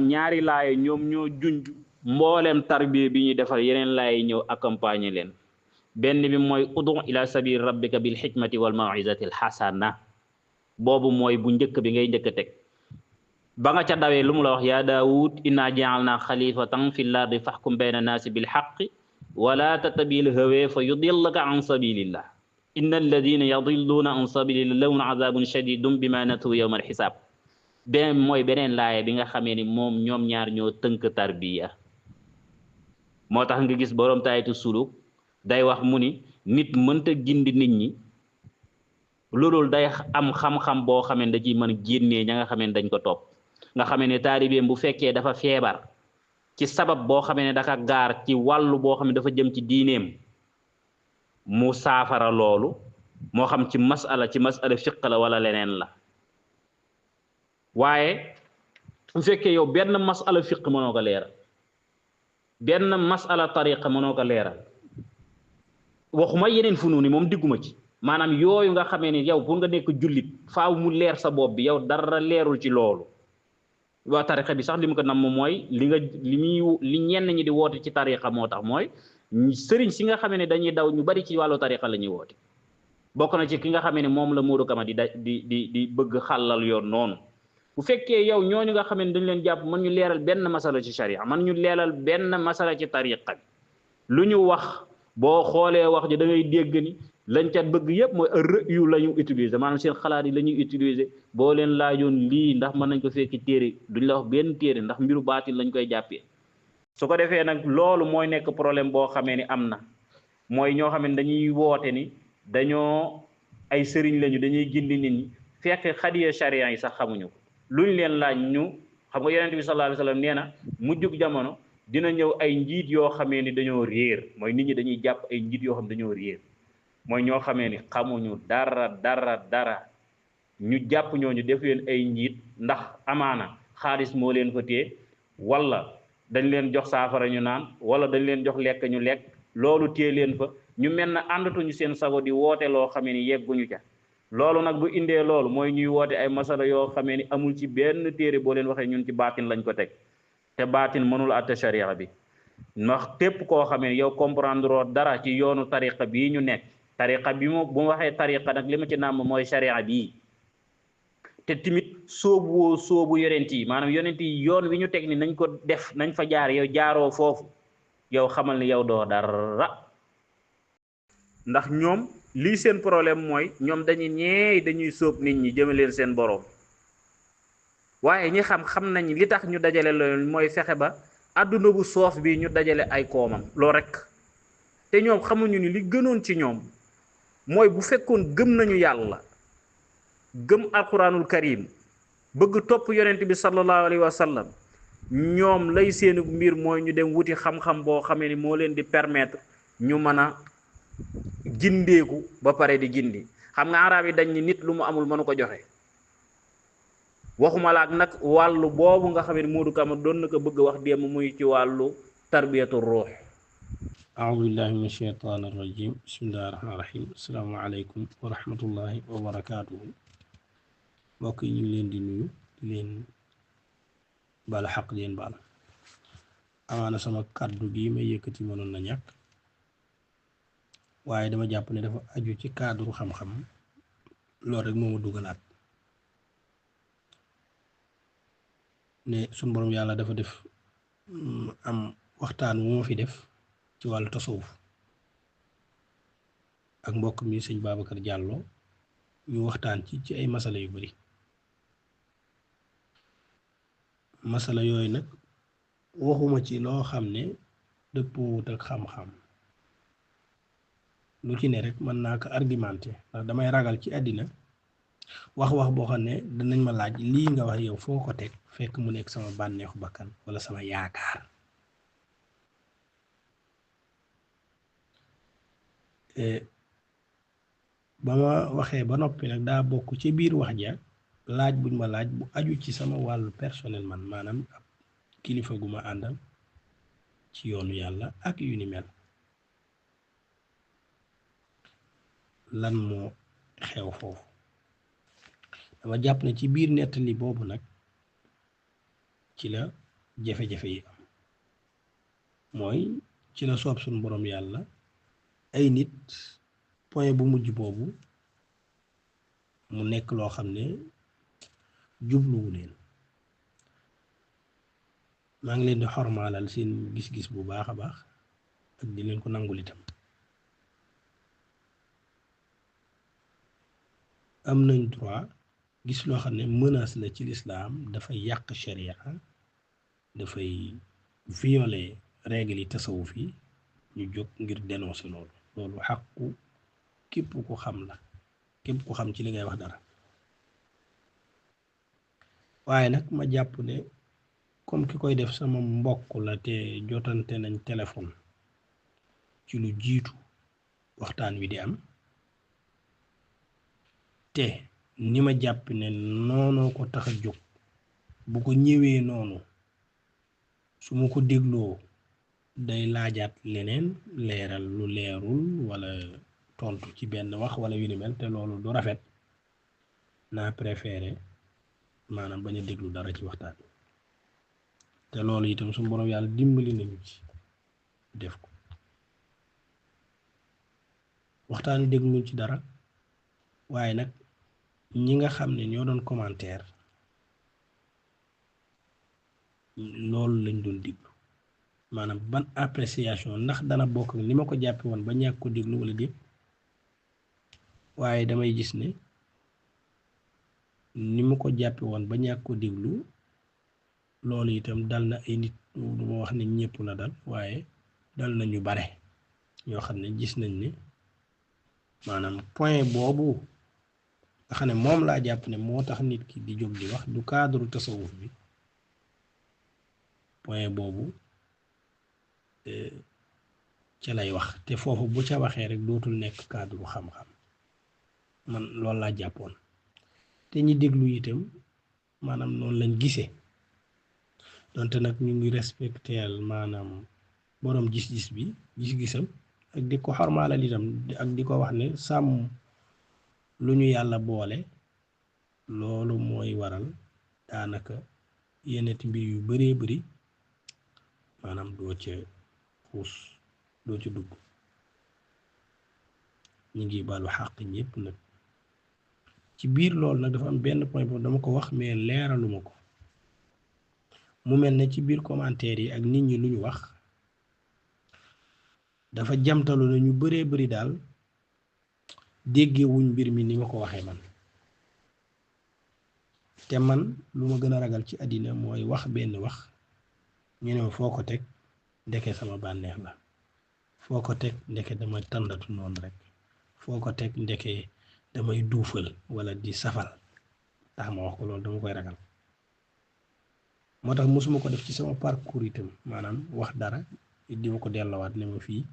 ñaari laay ñoom ñoo junj mboolem tarbiya bi ñuy defar yeneen laay ñëw accompagner leen benn bi mooy udu ila sabil rabbika bil hikmati wal maw'izati al hasana boobu mooy bu njëkk bi ngay njëkk a teg ba nga ca dawee lu mu la wax yaa daawud inna ja'alna xalifatan fil ardi fahkum bayna naasi bil haqqi wala tattabil hawa fa yudillaka an sabilillah inna alladina yadilluna an sabilillah lahum azabun shadidun bima natu yawma al hisab beneen mooy beneen laaya bi nga xamee ni moom ñoom ñaar ñoo tënk tarbiya moo tax nga gis borom taayitu suluk day wax mu ni nit mënta gindi nit ñi loolu day am xam-xam boo xamee da ciy mën a génnee ña nga xamee ne dañ ko topp nga xamee ne taalibeem bu fekkee dafa feebar ci sabab boo xamee ne dafa gaar ci wàllu boo xam ne dafa jëm ci diineem mu saafara loolu moo xam ci masala fiq la wala leneen la waaye bu fekkee yow benn masala fiq mënoo ko leeral benn masala tariqa mënoo ko leeral waxuma yeneen funuuni moom digguma ci maanaam yooyu nga xamee ni yow pour nga nekk jullit faaw mu leer sa bopp bi yow dara leerul ci loolu waa tariqa bi sax li mu ko nam mooy li ñenn ñi di woote ci tariqa moo tax mooy sëriñ si nga xamee ne dañuy daw ñu bari ci wàllu tariqa la ñuy woote bokk na ci ki nga xamee ne moom la Modou Kama di bëgg xàllal yoon noonu bu fekkee yow ñooñu nga xamee ne dañ leen jàpp mën ñu leeral benn masala ci sharia mën ñu leeral benn masala ci tariqa bi lu ñu wax boo xoolee wax ji da ngay dégg ni lañ ca bëgg yëpp mooy rëyu la ñu utiliser maanaam seen xalaat yi la ñuy utiliser boo leen laajoon lii ndax mën nañ ko fekki téere duñ la wax benn téere ndax mbiru baatin lañ koy jàppee su ko defee nag loolu mooy nekk problème boo xamee ni am na mooy ñoo xam ne dañuy woote ni dañoo ay sëriñ lañu dañuy gindi nit ñi fekk xadiya sharia yi sax xamuñu ko luñ leen laaj ñu xam nga yonent bi sallallahu alayhi wasallam nee na mujjug jamono dina ñëw ay njiit yoo xamee ni dañoo réer mooy nit ñi dañuy jàpp ay njiit yoo xam dañoo réer mooy ñoo xamee ni xamuñu dara ñu jàpp ñooñu def leen ay njiit ndax amaana xaalis moo leen fa téye wala dañ leen jox saafara ñu naan wala dañ leen jox lekk ñu lekk loolu téye leen fa ñu mel na àndatuñu seen sago di woote loo xamee ni yegguñu ca loolu nag bu indee loolu mooy ñuy woote ay masala yoo xamee ni amul ci benn téere boo leen waxee ñun ci baatin lañ ko teg te baatin mënul àtte sharia bi ndax tépp koo xamee ni yow comprendre dara ci yoonu tariqa bii ñu nekk tariqa bi mu bu ma waxee tariqa nag li ma ci nàmm mooy sharia bii te timit soobu yonent yi maanaam yonent yi yoon wi ñu teg ni nañ ko def nañ fa jaar yow jaaroo foofu yow xamal ni yow doo dara ndax ñoom lii seen problème mooy ñoom dañuy sóob nit ñi jëme leen seen boroom waaye ñi xam nañ li tax ñu dajale loolu mooy fexe ba àdduna bu soof bi ñu dajale ay koomam loo rek te ñoom xamuñu ni li gënoon ci ñoom mooy bu fekkoon gëm nañu yàlla gëm alquranul karim bëgg topp yonent bi sallallahu alayhi wa sallam ñoom lay seenu mbir mooy ñu dem wuti xam-xam boo xamee ni moo leen di permettre ñu mën a gindeeku ba pare di gindi xam nga arab yi dañ ni nit lu mu amul mënu ko joxe waxuma laak nag wàllu boobu nga xam ne Modou Kama doon na ko bëgg wax démb muy ci wàllu tarbiyatu ruux a'uuzu billahi min ashaytaani rajim bismillahi rahmaani rahim assalaamu aleykum wa rahmatullahi wa barakaatuhu mbokk yi ñu ngi leen di nuyu di leen bala xaq di leen baal amaana sama kàddu gi may yëkkati mënoon na ñàkk waaye dama jàpp ne dafa aju ci cadre xam-xam loolu rek moo ma dugalaat ne suñ borom yàlla dafa def am waxtaan wu ma fi def ci wàllu tasawuf ak mbokk mi sëñ Babacar Diallo ñu waxtaan ci ay masala yu bari masala yooyu nag waxuma ci loo xam ne dëppoowut ak xam-xam lu ci ne rek mën naa ko argumenté ndax damay ragal ci àddina wax boo xam ne danañ ma laaj lii nga wax yow foo ko teg fekk mu nekk sama bànneexu bakkan wala sama yaakaar ba ma waxee ba noppi nag daa bokk ci biir wax ja laaj buñ ma laaj bu aju ci sama wàllu personnel man maanaam ab kilifa gu ma àndal ci yoonu yàlla ak yu ni mel lan moo xew foofu dama jàpp ne ci biir nettali boobu nag ci la jafe-jafe yi am mooy ci la soob suñu borom yàlla ay nit point bu mujj boobu mu nekk loo xam ne jubluwu leen maa ngi leen di xormaalal seen gis-gis bu baax a baax ak di leen ko nangul itam am nañ droit gis loo xam ne menace la ci lislaam dafay yàq sharia dafay violer règle yi tasawuf yi ñu jóg ngir dénoncer loolu xàqu képp ku xam la képp ku xam ci li ngay wax dara waaye nag ma jàpp ne comme ki koy def sama mbokk la te jotante nañ téléphone ci lu jiitu waxtaan wi di am te ni ma jàpp ne noonoo ko tax a jóg bu ko ñëwee noonu su ma ko dégloo day laajaat leneen leeral lu leerul wala tontu ci benn wax wala yu ni mel te loolu du rafet naa préféré maanaam bañ a déglu dara ci waxtaan te loolu itam suñu borom yàlla dimbali nañu ci def ko waxtaan wi dégluñ ci dara waaye nag ñi nga xam ne ñoo doon commentaire loolu lañ doon déglu maanaam ban appréciation ndax dana bokk ni ma ko jàppe woon ba ñàkk ko déglu wala déet waaye damay gis ne ni ma ko jàppe woon ba ñàkk ko déglu loolu itam dal na ay nit du ma wax ne ñëpp la dal waaye dal na ñu bare ñoo xam ne gis nañ ne maanaam point boobu nga xam ne moom laa jàpp ne moo tax nit ki di jóg di wax du cadre tasawuf bi point boobu ca lay wax te foofu bu ca waxee rek dootul nekk cadre xam-xam man loolu laa jàppoon te ñi déglu itam maanaam noonu lañ gisee donte nag ñu ngi respecteel maanaam boroom gis-gis bi gis-gisam ak di ko xormaalal itam ak di ko wax ne sàmm lu ñu yàlla boole loolu mooy waral daanaka yeneti mbir yu baree bari maanaam doo ca xuus doo ca dugg ñu ngi balu xàq ñëpp nag ci biir loolu nag dafa am benn point boobu dama ko wax mais leeraluma ko mu mel ne ci biir commentaire yi ak nit ñi lu ñu wax dafa jamtalu na ñu bëree bëri daal déggewuñ mbir mi ni ma ko waxee man te man lu ma gën a ragal ci àddina mooy wax benn wax ñu ne ma foo ko teg ndeke sama bànneex la foo ko teg ndeke dama tàndatu noonu rek foo ko teg ndeke damay duufal wala di safal tax ma wax ko loolu dama koy ragal moo tax mosuma ko def ci sama parcours itam maanaam wax dara di ma ko delloowaat ne ma fii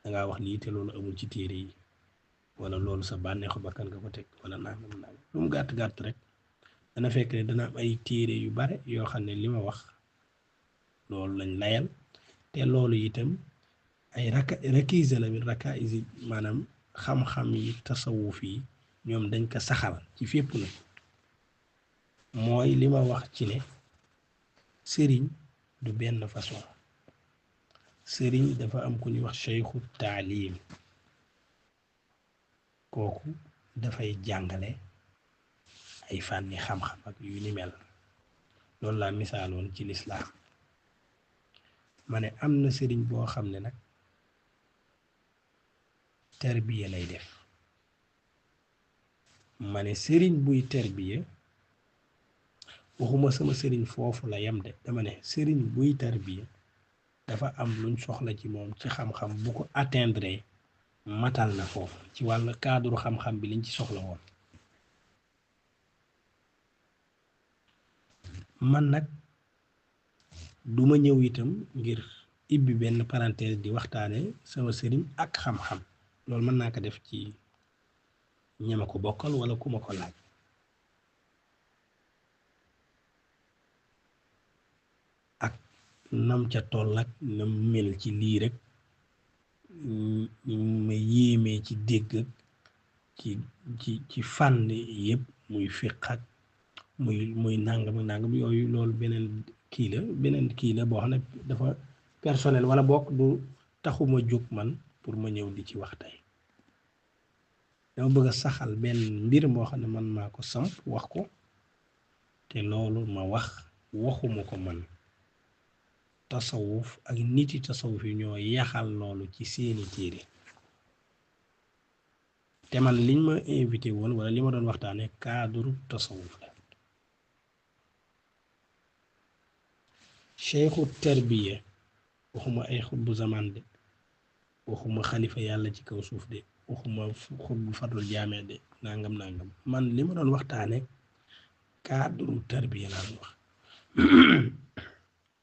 dangaa wax lii te loolu amul ci téere yi wala loolu sa bànneexu bakkan nga ko teg wala nangam lu mu gàtt gàtt rek dana fekk ne dana am ay téere yu bare yoo xam ne li ma wax loolu lañ layal te loolu itam ay rakise la min rakaisi maanaam xam-xam yi tasawuf yi ñoom dañ ko saxal ci fépp na mooy li ma wax ci ne sëriñ du benn façon sëriñ dafa am ku ñuy wax cheikhu taalim kooku dafay jàngale ay fànni xam-xam ak yu ni mel loolu laa misaaloon ci lislaam ma ne am na sëriñ boo xam ne nag tarbiya lay def ma ne sëriñ buy tarbiya waxuma sama sëriñ foofu la yem de dama ne sëriñ buy tarbiya dafa am luñ soxla ci moom ci xam-xam bu ko atteindre matal na foofu ci wàllu cadre xam-xam bi liñ ci soxla woon man nag duma ñëw itam ngir ibbi benn parenthèse di waxtaane sama sëriñ ak xam-xam loolu mën naa ko def ci ñama ko bokkal wala ku ma ko laaj ak nam ca toll ak nam mel ci lii rek ma yéemee ci dégg ci fànn yëpp muy fiq ak muy nangam yooyu loolu beneen kii la beneen kii la boo xam ne dafa personnel wala bokk du taxuma jóg man pour ma ñëw di ci wax tey dama bëgg a saxal benn mbir moo xam ne man maa ko samp wax ko te loolu ma waxuma ko man tasawuf ak nit yi tasawuf yi ñoo yaxal loolu ci seeni téere te man liñ ma invité woon wala li ma doon waxtaane cadre tasawuf la cheikhu tarbiya waxuma ay xutbu zaman de waxuma xalifa yàlla ci kaw suuf de waxuma xutbu fadlul jaame de nangam man li ma doon waxtaane cadre tarbiya laa wax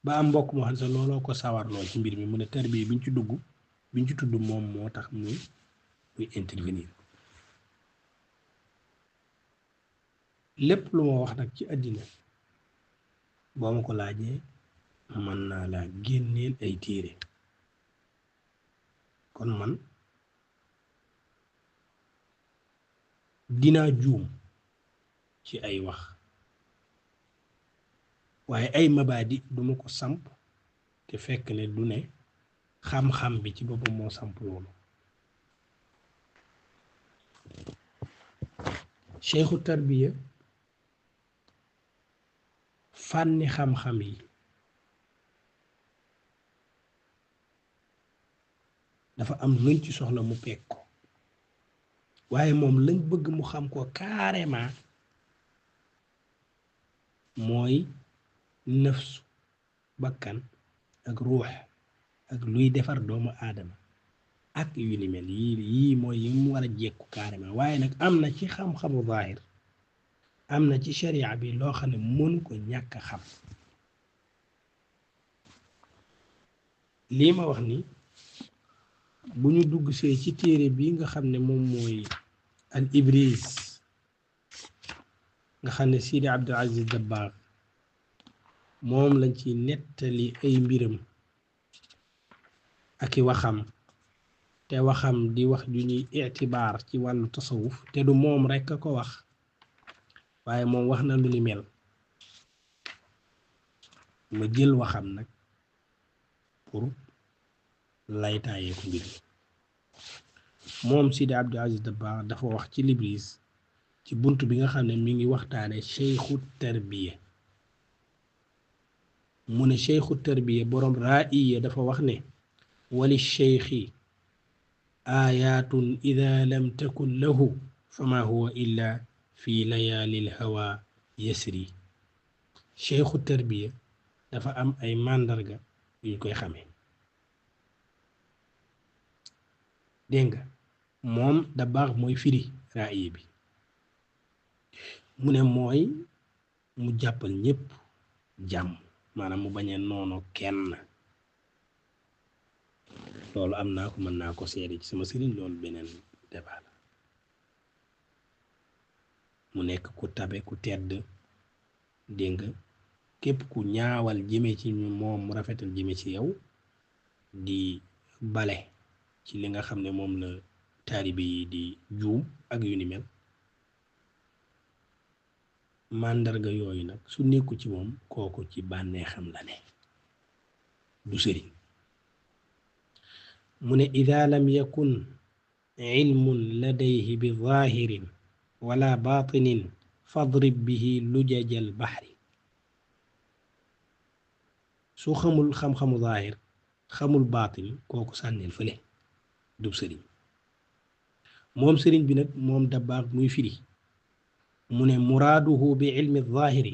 ba am mbokk moo xam ne looloo ko sawar lool ci mbir mi mu ne tarbiya biñ ci tudd moom moo tax muy intervenir lépp lu ma wax nag ci àddina boo ma ko laajee mën naa laa génneel ay téere kon man dinaa juum ci ay wax waaye ay mabaadi duma ko samp te fekk ne du ne xam-xam bi ci boppam moo samp loolu cheikhu tarbiya fànni xam-xam yi dafa am luñ ci soxla mu peeg ko waaye moom lañ bëgg mu xam ko carrément mooy nafsu bakkan ak ruux ak luy defar doomu aadama ak yu ni mel yii mooy yi mu war a jekku carrément waaye nag am na ci xam-xamu zaahir am na ci sharia bi loo xam ne mënu ko ñàkk a xam lii ma wax ni bu ñu dugg see ci téere bi nga xam ne moom mooy al Ibriz nga xam ne Sidi Abdul Aziz Dabakh moom lañ ci nettali ay mbiram ak i waxam te waxam di wax ju ñuy itibaar ci wàllu tasawuf te du moom rekk a ko wax waaye moom wax na lu ni mel ma jël waxam nag pour laytaayee ko mbir moom Sidi Abdul Aziz Dabakh dafa wax ci Ibriz ci bunt bi nga xam ne mi ngi waxtaane cheikhu tarbiya mu ne cheikhu tarbiya boroom ra'iya dafa wax ne wali cheikhi ayatun ida lam takun lahu fama huwa illa fi layaalil hawa yasri cheikhu tarbiya dafa am ay màndarga yuñ koy xamee dégg nga moom Dabakh mooy firi ra'iya bi mu ne mooy mu jàppal ñépp jàmm maanaam mu bañ a noonu kenn loolu am naa ko mën naa ko seede ci sama sëriñ loolu beneen débat la mu nekk ku tabe ku tedd dégg nga képp ku ñaawal jëme ci moom mu rafetal jëme ci yow di bale ci li nga xam ne moom la taalibe yi di juum ak yu ni mel màndarga yooyu nag su nekku ci moom kooku ci bànneexam la ne du sëriñ mu ne ida lam yakun ilmun ladayhi bi zahirin wala batinin fadrib bihi lujajal bahri su xamul xam-xamu zahir xamul baatin kooku sànneel fële du sëriñ moom sëriñ bi nag moom Dabakh muy firi mu ne muraaduhu bi ilmi zahiri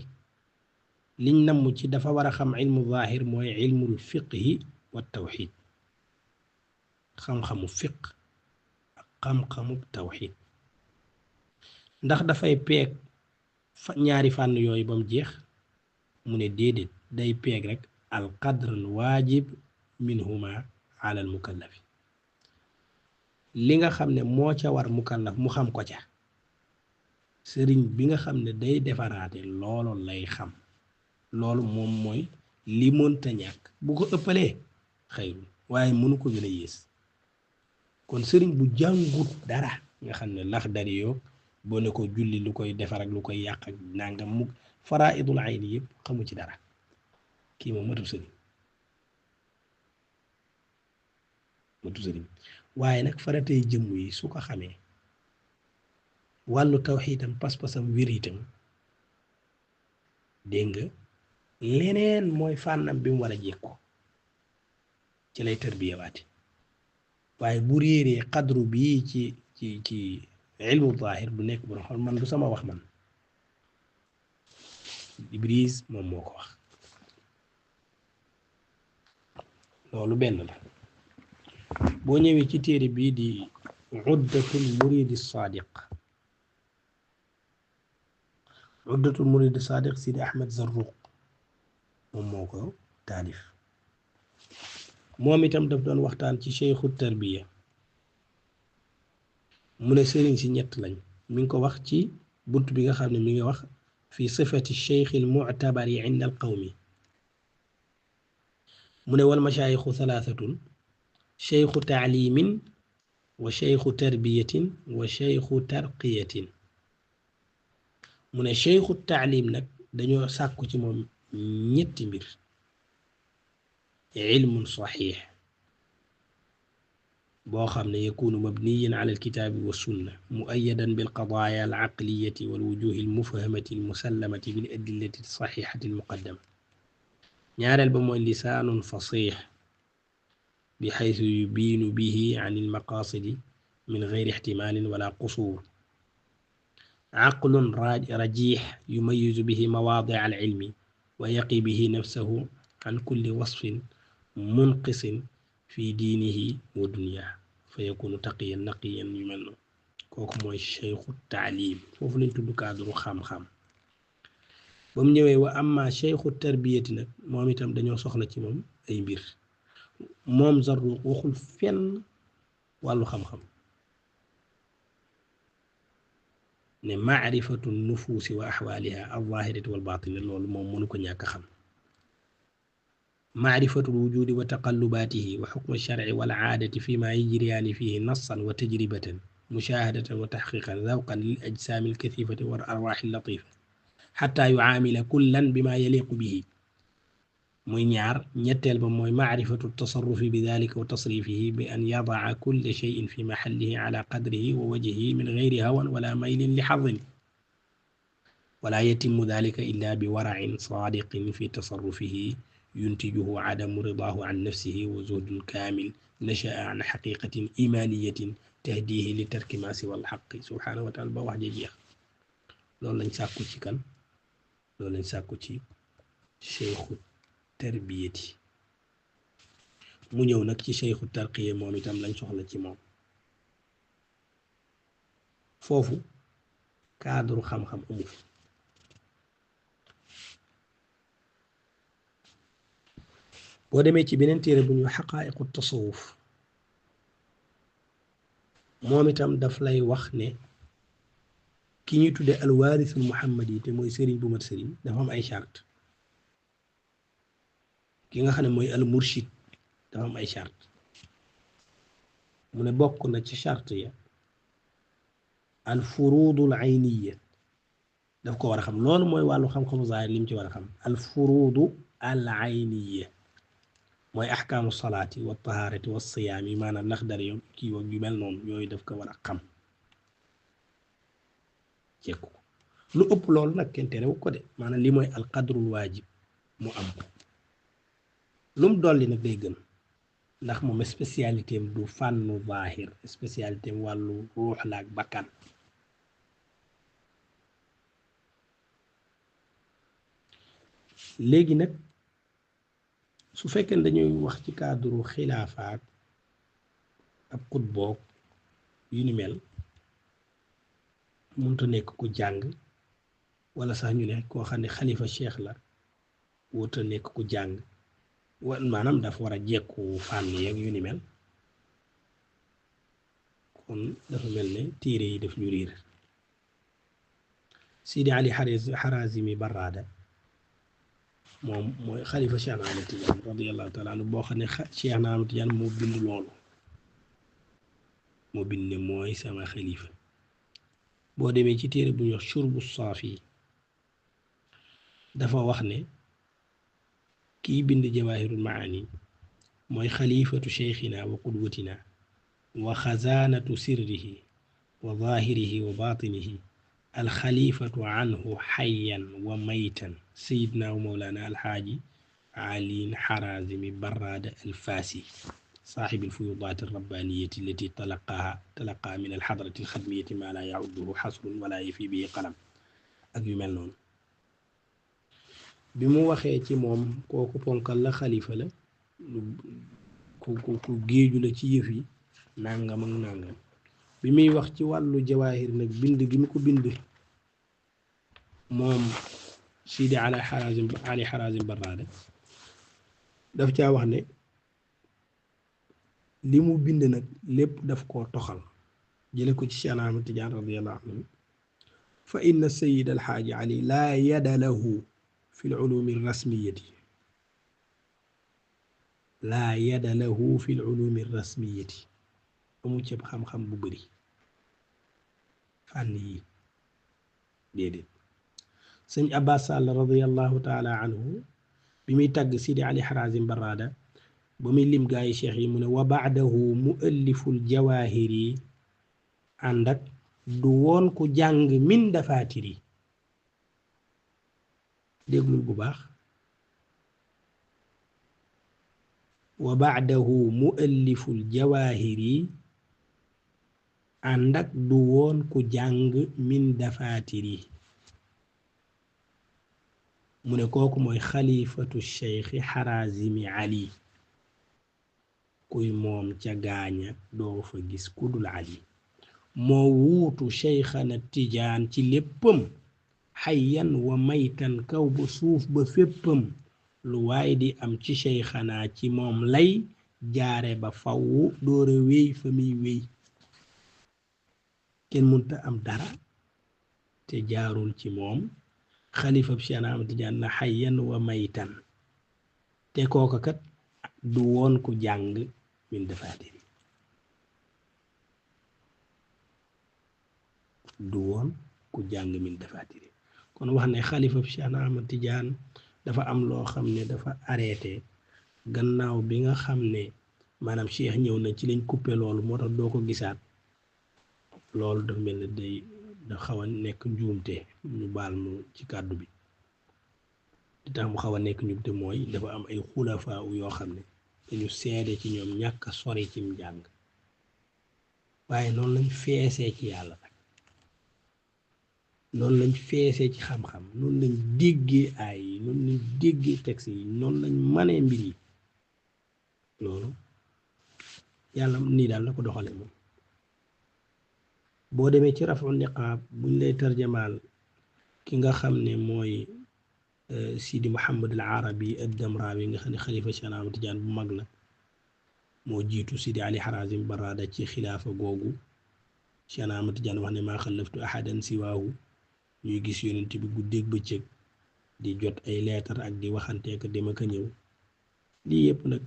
liñ namm ci dafa war a xam ilmu zahir mooy ilmul fiqhi wa tawxid xam-xamu fiq ak xam-xamu tawxid ndax dafay peeg ñaari fànn yooyu ba mu jeex mu ne déedéet day peeg rek al qadr al waajib minhuma ala al mukallafi li nga xam ne moo ca war mukallaf mu xam ko ca sëriñ bi nga xam ne day defaraate loolu lay xam loolu moom mooy li mënta ñàkk bu ko ëppalee xëyrul waaye mënu ko gën a yées kon sëriñ bu jàngut dara nga xam ne lax dari yoo boo ne ko julli lu koy defar ak lu koy yàq ak nangam mu faraidul ayni yëpp xamu ci dara kii moom matu sëriñ waaye nag faratay jëmm yi su ko xamee wàllu tawxiitam pas-pasam wér itam dégg nga leneen mooy fànnam bi mu war a jekko ci lay tërbiyawaate waaye bu réeree xadru bii ci ilmu zaahir du nekk bu xam man du sama wax man Ibris moom moo ko wax loolu benn la boo ñëwee ci téere bii di uddatul muridi sadiq uddatul muridi sadiq Sidi Ahmed Zarruq moom moo ko taalif moom itam daf doon waxtaan ci cheikhu tarbiya mu ne sëriñ si ñett lañ mi ngi ko wax ci bunt bi nga xam ne mi ngi wax fi sifati cheikh al mu'tabari inda al qawmi mu ne wal mashaayixu thalathatun cheikhu taalimin wa cheikhu tarbiyatin wa cheikhu tarqiyatin mu ne cheikhu taalim nag dañoo sàkku ci moom ñetti mbir علم صحيح بوخم يكون مبنيا على الكتاب والسنة مؤيدا بالقضايا العقلية والوجوه المفهمة المسلمة بالأدلة الصحيحة المقدمة نيار البمو لسان فصيح بحيث يبين به عن المقاصد من غير احتمال ولا قصور عقل رجيح يميز به مواضع العلم ويقي به نفسه عن كل وصف منقص في دينه ودنياه فيكون تقيا نقيا يمنه كوك موي شيخ التعليم فوف لي تودو كادرو خام خام بام نيوي واما شيخ التربيه نك مومي تام دانيو سوخلا سي موم اي مبير موم زرو waxul fenn walu xam xam ne ma'rifatu an-nufus wa ahwaliha al-zahirati wal-batinah lolou mom mënu ko ñaka xam معرفة الوجود وتقلباته وحكم الشرع والعادة فيما يجريان فيه نصا وتجربة مشاهدة وتحقيقا ذوقا للأجسام الكثيفة والأرواح اللطيفة حتى يعامل كلا بما يليق به موي ñaar ñettel ba moy معرفة التصرف بذلك وتصريفه بأن يضع كل شيء في محله على قدره ووجهه من غير هوى ولا ميل لحظ ولا يتم ذلك إلا بورع صادق في تصرفه ينتجه عدم رضاه عن نفسه وزهد كامل نشأ عن حقيقة إيمانية تهديه لترك ما سوى الحق سبحانه وتعالى بواح جيخ لولا lañ sàkku ci kan loolu lañ sàkku ci cheikhu tarbiyati mu ñëw nag ci cheikhu tarqiya moom itam lañ soxla ci moom foofu cadre xam-xam amu fi boo demee ci beneen téere bu ñu xaqaa'iqu tasawuf moom itam daf lay wax ne ki ñuy tudde alwaarisul muhammad yi te mooy sëriñ bu mat sëriñ dafa am ay charte ki nga xam ne mooy al murshid dafa am ay charte mu ne bokk na ci charte ya al furudul ayniya daf ko war a xam loolu mooy wàllu xam-xamu zaahir li mu ci war a xam al furudu al ayniya mooy ahkaamu salaati wa tahaarati wa siyaam yi maanaam ndax dara yow kii yu mel noonu yooyu daf ko war a xam jekku ko lu ëpp loolu nag kenn terewu ko de maanaam li mooy alqadrul waajib mu am ko lu mu dolli nag day gën ndax moom spécialité am du fànnu zaahir spécialité am wàllu ruux la ak bakkan léegi nag su fekkee dañuy wax ci cadre xilaafaat ab xutboog yu ni mel mënta nekk ku jàng wala sax ñu ne koo xam ne xalifa cheikh la wuta nekk ku jàng maanaam dafa war a jekku fànn yeeg yu ni mel kon dafa mel ne téere yi daf ñu riir Sidi Ali Harazimi Barrada moom mooy xalifa Cheikh na Ahmad Tidiane radiyallahu taala anhu boo xam ne Cheikh na Ahmad Tidiane moo bind loolu moo bind ne mooy sama xalifa boo demee ci téere bu ñuy wax Shurbu Saafi dafa wax ne kii bind Jawaahirul Maani mooy xalifatu cheikhina wa qudwatina wa xazaanatu sirrihi wa zaahirihi wa baatinihi alxalifatu anhu xayyan wa maytan sayidna wa mawlana alxaaji علي حرازمي براد الفاسي صاحب الفيوضات الربانية التي تلقى من الحضرة الخدمية ما لا يعده حصر ولا يفي به قلم ak yu mel noonu bi mu waxee ci moom kooku ponkal la xalifa la ku géeju la ci yëf yi nangam ak nangam bi muy wax ci wàllu jawaahir nag bind gi mu ko bind moom Sidi Ali Harazim Barrada daf caa wax ne li mu bind nag lépp daf koo toxal jële ko ci Cheikh Ahmad Tidiane radiyallahu anhu fa inna sayid alxaaji ali laa yada lahu fi lulumi rasmiyati laa yada lahu fi lulumi rasmiyati amu cëb xam-xam bu bëri fànn yi déedéet sëñ Abbas Sall radiyallahu taala anhu bi muy tàgg Sidi Ali Harazim Barrada ba muy lim gaa yi cheikh yi mu ne wa baadahu mualliful jawaahir yi ànd ak du woon ku jàng min dafaatir yi déglul bu baax wa baadahu mualliful jawaahir yi ànd ak du woon ku jàng min dafaatir yi mu ne kooku mooy xalifatu cheikhi Harazimi Ali kuy moom ca gaaña doo fa gis kudul Ali moo wuutu cheikhana Tijaan ci léppam xayyan wa maytan kaw ba suuf ba féppam lu waay di am ci cheikhana ci moom lay jaare ba faw doore wéy fa muy wéy kenn mënta am dara te jaarul ci moom xalifab Cheikh Ahmad Tijaan na xayyan wa maytan te kooka kat du woon ku jàng min dafaatiri du woon ku jàng min dafaatiri kon wax ne xalifab Cheikh Ahmad Tijaan dafa am loo xam ne dafa arrêté gannaaw bi nga xam ne maanaam cheikh ñëw na ci lañ coupé loolu moo tax doo ko gisaat loolu dafa mel ne day da xaw a nekk njuumte ñu baal mu ci kàddu bi di tax mu xaw a nekk njuumte mooy dafa am ay xulafaa yoo xam ne dañu seede ci ñoom ñàkk a sori ci njàng waaye noonu lañ feesee ci yàlla nag noonu lañ feesee ci xam-xam noonu lañ déggee ay yi noonu lañ déggee texte yi noonu lañ manee mbir yi loolu yàlla nii daal la ko doxale moom boo demee ci rafu niqaab buñ lay tarjamaal ki nga xam ne mooy Sidi Muhammad al Arabi ad-Damrawi nga xam ne xalifa Cheikh Ahmad Tijaan bu mag la moo jiitu Sidi Ali Harazim Barrada ci xilaafa googu Cheikh Ahmad Tijaan wax ne maa xalaftu ahadan siwaahu ñuy gis yonent bi guddeeg bëccëg di jot ay leetar ak di waxanteeka dem ak a ñëw lii yëpp nag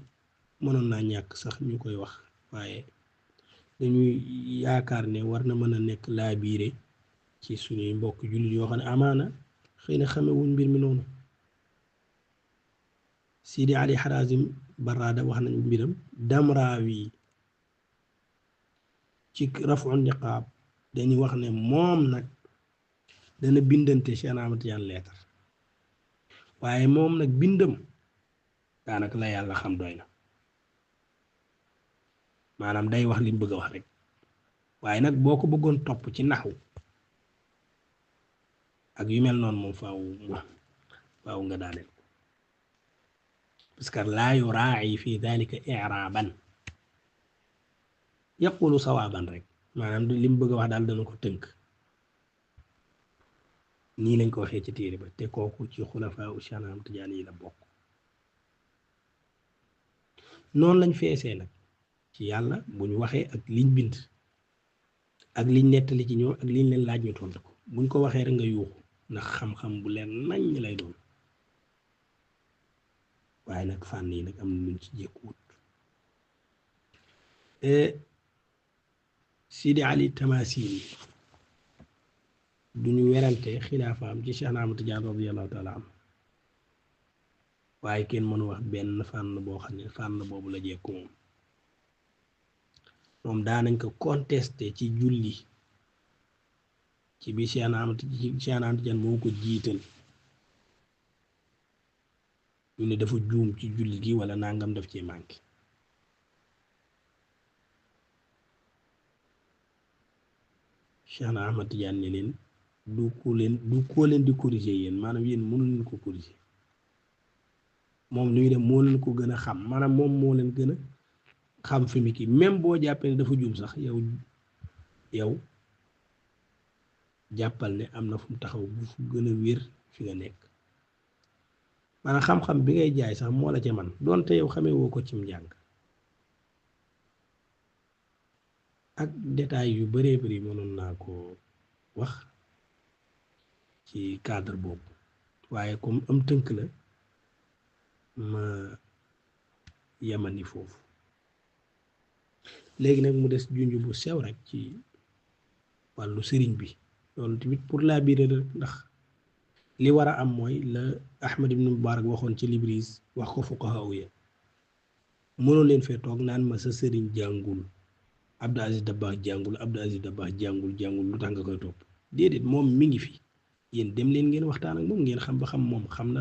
mënoon naa ñàkk sax ñu koy wax waaye dañuy yaakaar ne war na mën a nekk laa biire ci suñuy mbokk jullit yoo xam ne amaana xëy na xamewuñ mbir mi noonu Sidi Ali Harazim Barrada wax nañ mbiram Damrawi ci rafu niqaab dañuy wax ne moom nag dana bindante Cheikh Ahmad Tijaan leetar waaye moom nag bindam daanaka la yàlla xam doy na maanaam day wax li mu bëgg a wax rek waaye nag boo ko bëggoon topp ci naxu ak yu mel noonu moom faaw nga daaneel ko parce que laa yuraa'i fi dalika i'raaban yaqulu sawaaban rek maanaam li mu bëgg a wax daal dana ko tënk nii lañ ko waxee ci téere ba te kooku ci xulafaa u Cheikh Ahmad Tijaan yi la bokk noonu lañ feesee nag ci yàlla bu ñu waxee ak liñ bind ak liñ nettali ci ñoom ak liñ leen laaj ñu tontu ko buñ ko waxee rek nga yuuxu ndax xam-xam bu leen nañ lay doon waaye nag fànn yi nag am na luñ ci jékkuwut Sidi Ali Tamasini duñu werante xilaafaam ci Cheikh Ahmad Tijaan radiyallahu taala anhu waaye kenn mënu wax benn fànn boo xam ne fànn boobu la jekku moom daanañ ko contesté ci julli ci bi Cheikh Ahmad Tijaan moo ko jiital ñu ne dafa juum ci julli gi wala nangam daf ci manqué Cheikh Ahmad Tijaan ne leen du koo leen di corriger yéen maanaam yéen mënu leen ko corriger moom li muy def moo leen ko gën a xam maanaam moom moo leen gën a xam fi mu kii même boo jàppee ne dafa juum sax yow jàppal ne am na fu mu taxaw bu fu gën a wér fi nga nekk maanaam xam-xam bi ngay jaay sax moo la ca man doonte yow xamee woo ko cim njàng ak détail yu bëree bëri mënoon naa ko wax ci cadre boobu waaye comme am tënk la ma yamani foofu léegi nag mu des junj bu sew rek ci wàllu sëriñ bi loolu tamit pour la biir rek ndax li war a am mooy la Ahmad ibn Mubarak waxoon ci Libris wax ko fuqaha ya mënoo leen fee toog naan ma sa sëriñ jàngul Abdou Aziz Dabakh jàngul Abdou Aziz Dabakh jàngul lu tax nga koy topp déedéet moom mi ngi fi yéen dem leen ngeen waxtaan ak moom ngeen xam ba xam moom xam na